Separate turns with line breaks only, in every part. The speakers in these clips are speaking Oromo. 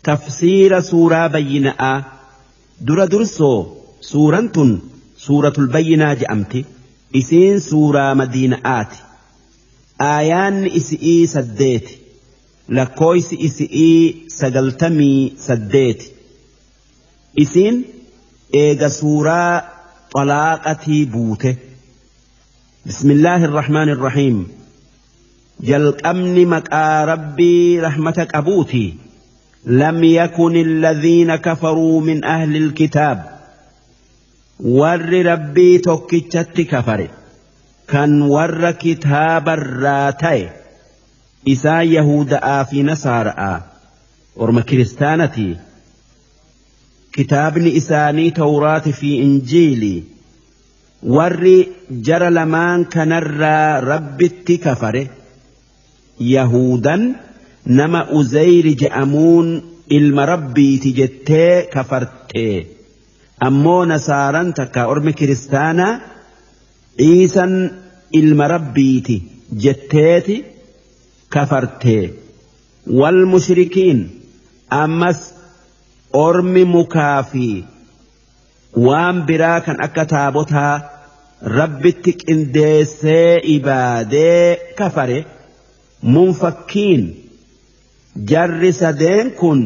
Tafsiira suuraa bayyina'aa. Dura dursoo suuraan tun suuratul bayyinaa je'amti. Isiin suuraa madiina'aati. Aayaanni isi'ii 8, lakkooysi isi'ii 98. Isiin eega suuraa xalaaqatii buute. Bismillaahi irrahmaani irrahiim. Jalqabni maqaa Rabbii rahmata qabuuti. Lam yakun alladhiina kafaruu min ahli alkitaab. Warri Rabbii tokkichatti kafare kan warra kitaabarraa ta'e, isaan Yahuda'aa fi Nasaara'aa, orma kiristaanatii, kitaabni isaanii Tawraati fi Injiilii. Warri jara lamaan kanarraa Rabbitti kafare, Yahudan nama Uzayri je'amuun ilma Rabbiiti jettee kafarte, ammoo Nasaaran takka ormi kiristaanaa Iisan ilma Rabbiiti jetteeti kafarte. Wal mushrikiin, ammas ormi mukaa fi waan biraa kan akka taabotaa Rabbitti qindeessee ibaadee kafare, munfakkiin, jarri sadeen kun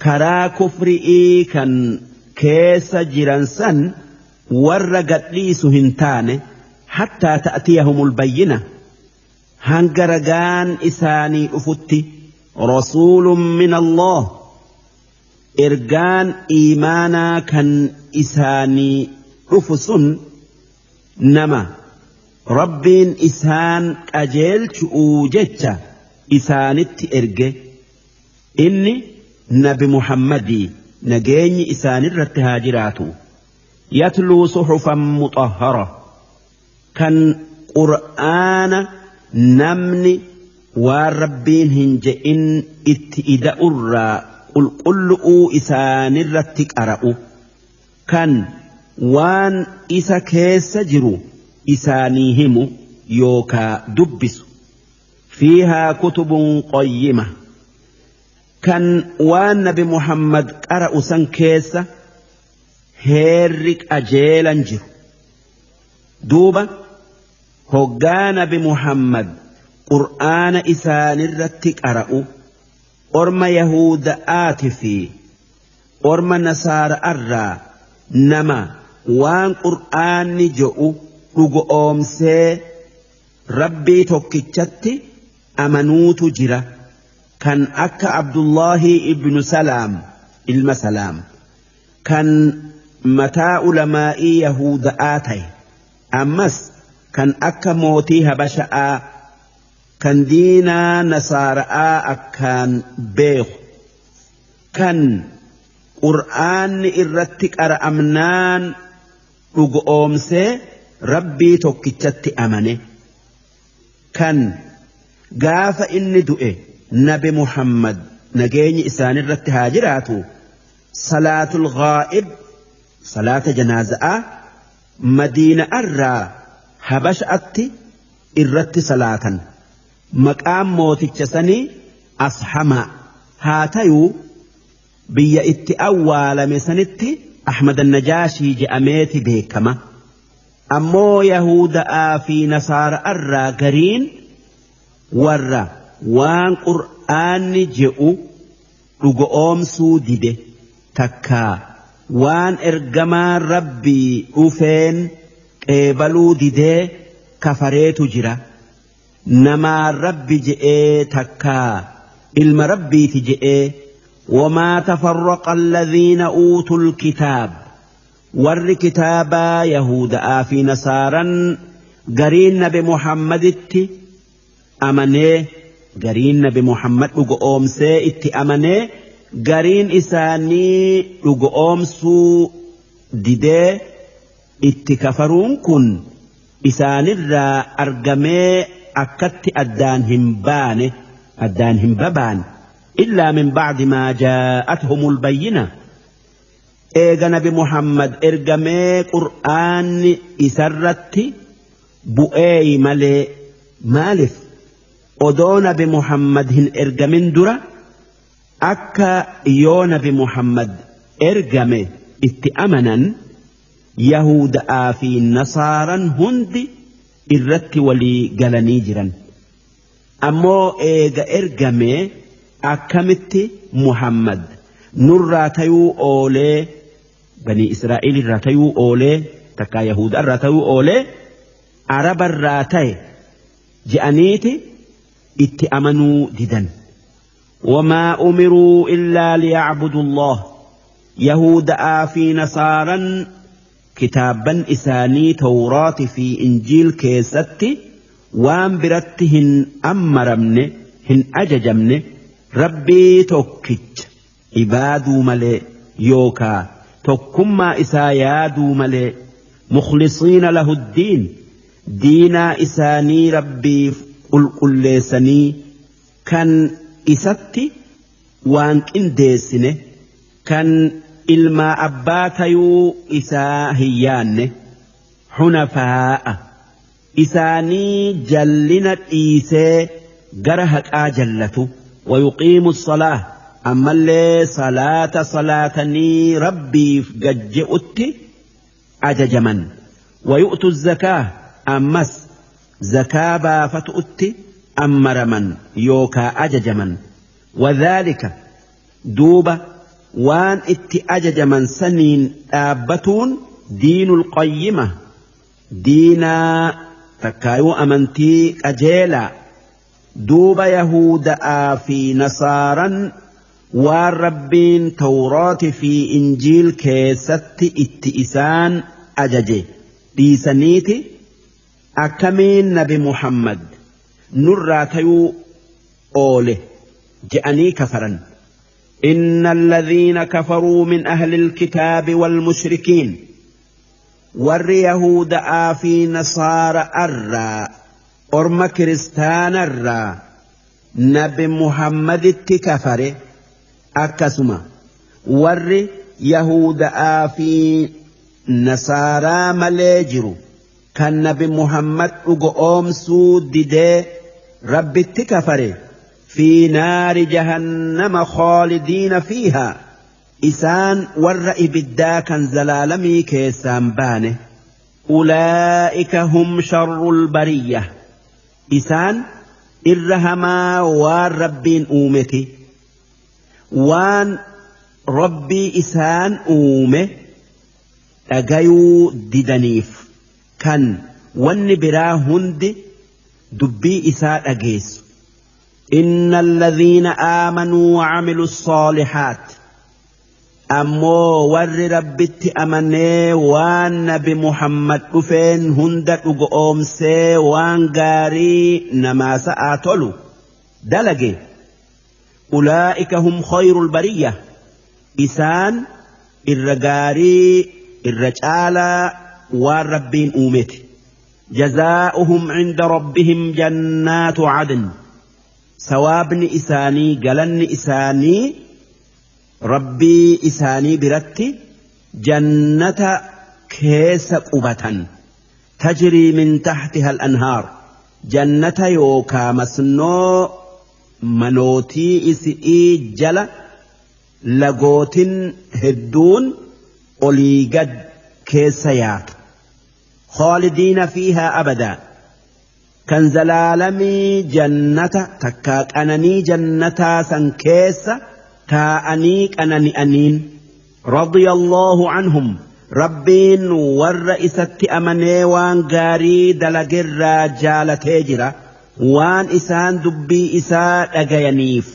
karaa kufri'ii kan keessa jiran san warra gadhiisu hin taane, hattaa ta'tiyahumul bayyina, hanga ragaan isaanii dhufutti, rasuulun min Allah, ergaan iimaanaa kan isaanii dhufu sun nama Rabbiin isaan qajeelchu'uu jecha isaanitti erge. Inni nabi Muhammadii, nageenyi isaanirratti haa jiraatu. Yatluu suhufan muxahhara, kan qur'aana namni waan Rabbiin hin je'in itti ida'urraa qulqullu'uu isaanirratti qara'u, kan waan isa keessa jiru isaanii himu yookaa dubbisu. Fiihaa kutubun qayyima, kan waan nabi Muhammad qara'u san keessa heerri qajeelan jiru. Duuba hoggaa nabi Muhammad qur'aana isaanirratti qara'u, orma Yahuda'aati fi orma Nasaara'arraa nama waan qur'aanni je'u dhugo'oomsee Rabbii tokkichatti amanuutu jira, kan akka Abdullahi ibnu Salaam, ilma Salaam, kan mataa ulamaa'ii Yahuda'aa ta'e, ammas kan akka mootii Habasha'aa kan diinaa Nasaara'aa akkaan beeku, kan qur'aanni irratti qara'amnaan dhugo'oomsee Rabbii tokkichatti amane, kan gaafa inni du'e nabi Muhammad, nageenyi isaanirratti haa jiraatu, salaatul ghaa'ib, salaata janaaza'aa, Madiina'arraa Habasha'atti irratti salaatan. Maqaan mooticha sanii Ashamaa haa tayuu, biyya itti awwaalame sanitti Ahmad Najaashii je'ameeti beekama. Ammoo Yahuda'aa fi Nasaara'arraa gariin warra waan qur'aanni je'u dhugo'oomsuu dide takkaa waan ergamaan Rabbii dhufeen qeebaluu didee kafareetu jira. Namaan Rabbi je'ee takkaa ilma Rabbiiti je'ee. Wamaa tafarraqa alladhiina uutul kitaab, warri kitaabaa Yahuda'aa fi Nasaaran gariin nabi Muhammaditti amanee, gariin nabi Muhammad dhugo'oomsee itti amanee, gariin isaanii dhugo'oomsuu didee itti kafaruun kun isaanirraa argamee akkatti addaan hin baane, addaan hin babaan, illaa min ba'di maa jaa'athumul bayyina, eega nabi Muhammad ergamee qur'aanni isarratti bu'eeyi malee. Maalif odoo nabi Muhammad hin ergamin dura Akka yoo nabi Muhammad ergame itti amanan Yahuda'aa fi Nasaaran hundi irratti walii galanii jiran. Ammoo eega ergame akkamitti Muhammad nurraa tayuu oolee banii Israa'iil irraa tayuu oolee takkaa Yahuda irraa tayuu oolee Araba irraa ta'e je'aniiti itti amanuu didan. Wamaa umiruu illaa liyacbudu Allah Yahuda'aa fi Nasaaran kitaabban isaanii Tawraati fi Injiil keessatti waan biratti hin ammaramne hin ajajamne Rabbii tokkicha ibaaduu malee yookaa tokkummaa isaa yaaduu malee mukhlisiina lahuddiin diinaa isaanii Rabbiif qulqulleessanii kan isatti waan qindeessine kan ilmaa abbaa tayuu isaa hin yaanne hunafaa'a isaanii jallina dhiisee gara haqaa jallatu wayuqiimu salaa ammallee salaata salaatanii Rabbiif gajje'utti ajajaman wayu'tu zakaa ammas zakaa baafatu'utti ammaraman yookaa ajajaman wadhaalika duuba waan itti ajajaman saniin dhaabbatuun diinul qayyima diinaa takkaayuu amantii qajeelaa duuba Yahuda'aa fi Nasaaran waan Rabbiin Tawraati fi Injiil keessatti itti isaan ajaje dhiisaniiti akkamiin nabi Muhammad nurraa tayuu oole je'anii kafaran. إن الذين كفروا من أهل الكتاب والمشركين warri Yahuda'aa fi Nasaara irraa orma kiristaana irraa nabi Muhammaditti kafare akkasuma warri Yahuda'aa fi Nasaaraa malee jiru kan nabi Muhammad dhugoomsuu didee Rabbitti kafare fi naari jahannama khaalidiina fiihaa isaan warra ibiddaa kan zalaalamii keessaan baane ulaa'ika hum sharrul bariyya isaan irra hamaa waan Rabbiin uumeti waan Rabbii isaan uume dhagayuu didaniif kan wanni biraa hundi dubbii isaa dhageessu. Inna alladhiina aamanuu wa amilu saalihaat ammoo warri Rabbitti amanee waan nabi Muhammad dhufeen hunda dhugoomsee waan gaarii namaa sa'aa tolu dalage ulaa'ika hum khayrul bariyya isaan irra gaarii irra caalaa waan Rabbiin uumeti. Jazaa'uhum cinda rabbihim jannaatu cadn sawaabni isaanii galanni isaanii Rabbii isaanii biratti jannata keessa qubatan tajrii min tahtiha al-anhaar jannata yookaa masnoo manootii isi'ii jala lagootin hedduun olii gad keessa yaatu khaalidiina fiihaa abadaa kan zalaalamii jannata takkaa qananii jannataa san keessa taa'anii qanani'aniin radiyallahu anhum Rabbiin warra isatti amanee waan gaarii dalagerraa jaalatee jira waan isaan dubbii isaa dhagayaniif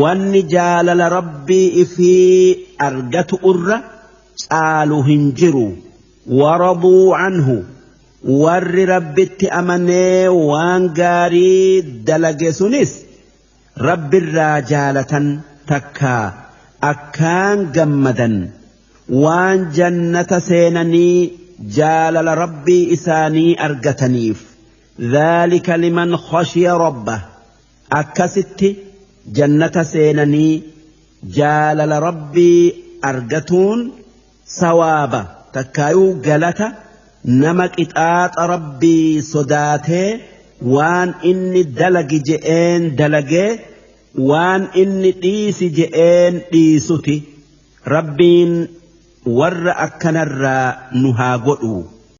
wanni jaalala Rabbii ifii argatu irra caalu hin jiru waraduu anhu warri Rabbitti amanee waan gaarii dalage sunis Rabbirraa jaalatan takkaa akkaan gammadan waan jannata seenanii jaalala Rabbii isaanii argataniif dhaalika liman khashiya rabbah akkasitti jannata seenanii jaalala Rabbii argatuun sawaaba takkaayuu galata nama qixaaxa Rabbii sodaatee waan inni dalagi je'een dalagee Waan inni dhiisi je'een dhiisuti. Rabbiin warra akkanarraa nu haa godhu.